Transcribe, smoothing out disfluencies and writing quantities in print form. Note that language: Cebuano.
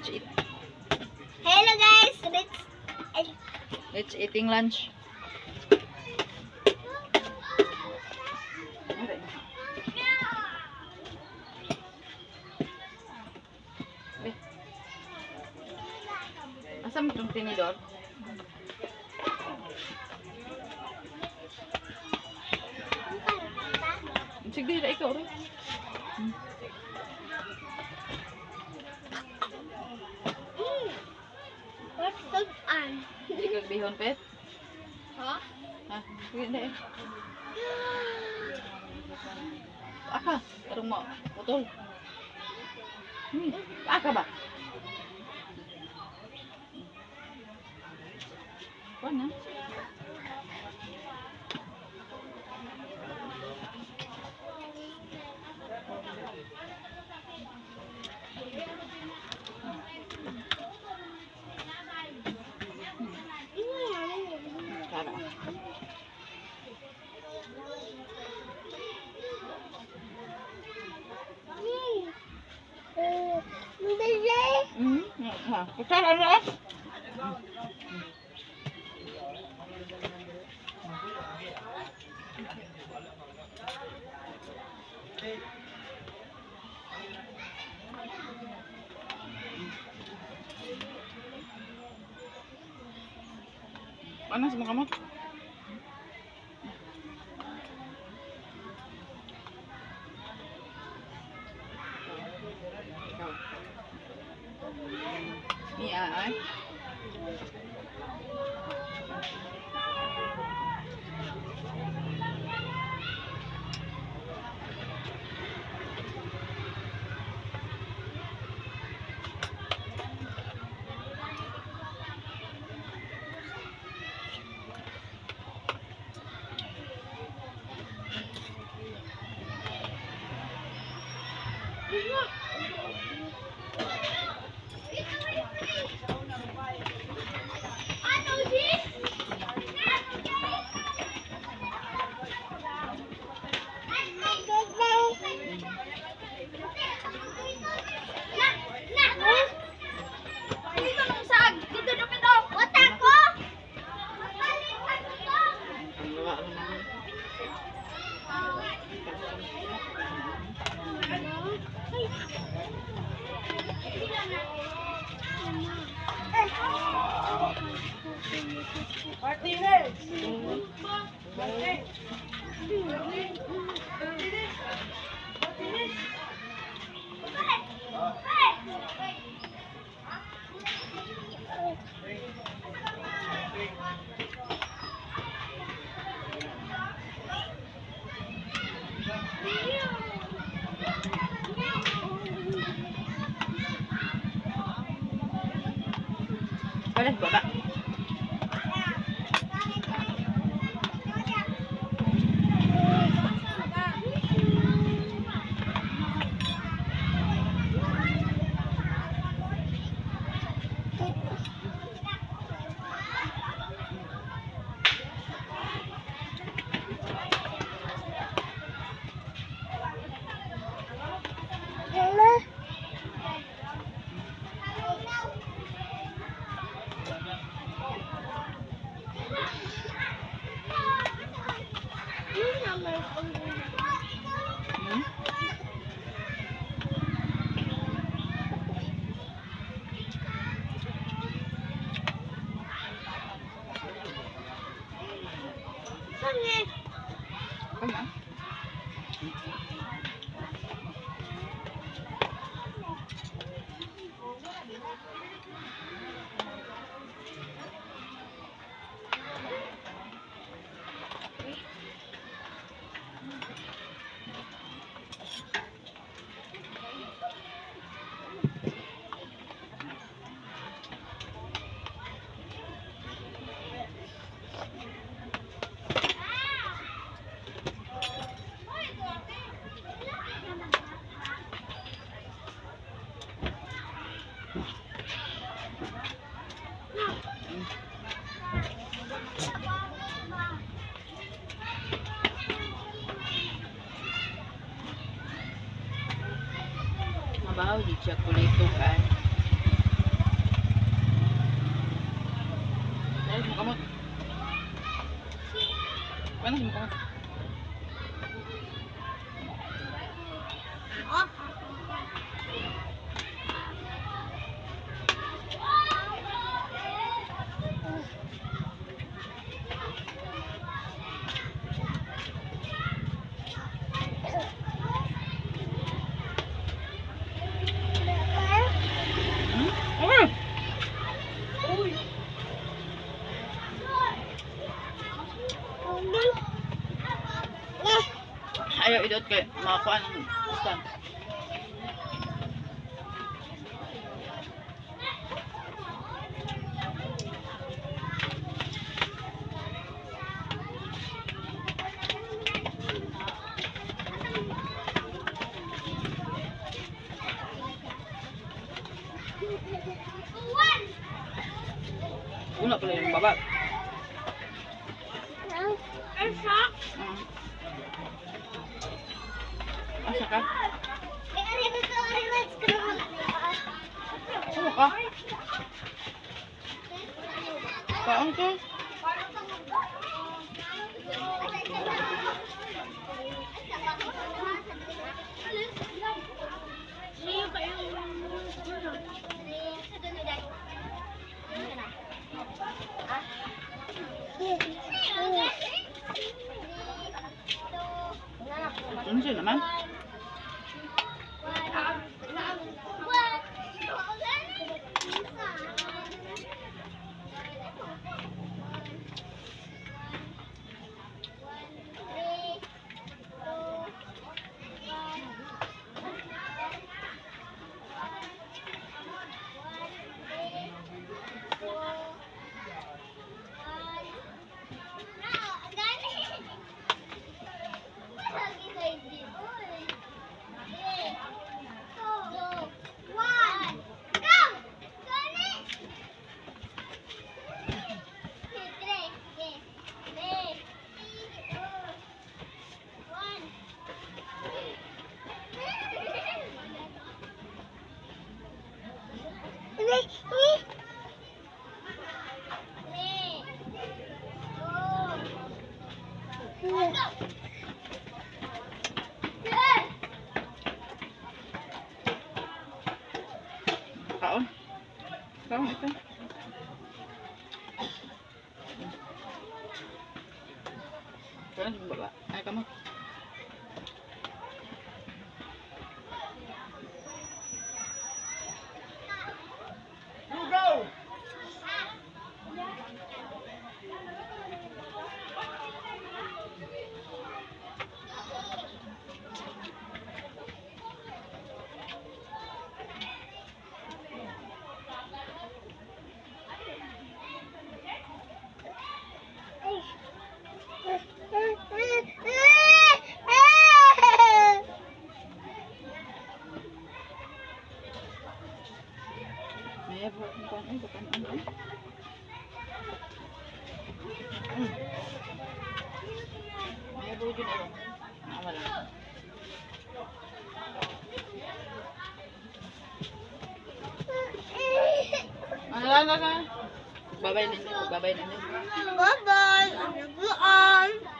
Let's eat. Hello guys, let's Let's eating lunch. Be. Asa mo itong tinidor? Sige, dili ikaw rin. What's the on? Hindi ka bihon, Pet? Ha? Ha? Sige, hindi. Aka, tarong mo. Putol. Aka ba? Kuan na. Tara. Ha. Kutsara na eh. Paano sa mukha mo? Ikaw. Mia, ay. Panggawa ko na. Wala, baba. Come on. Mabaho di siya kulay tukan. kuan ang stand. Una pala yung baba. Asa? Asa ka? Eh, ari ko, ari let's go. Ano ka? Kaon ko. Ano siya naman? Kaon. Kaon ito. Kaon yung baba. Ay, kamo. Go! May buhat ng kuan. Ay, bakan ano. May buhat yun ano. Nawala. Ano, ano, ano. Babay ninyo. Babay ninyo. Bye-bye. I love you all.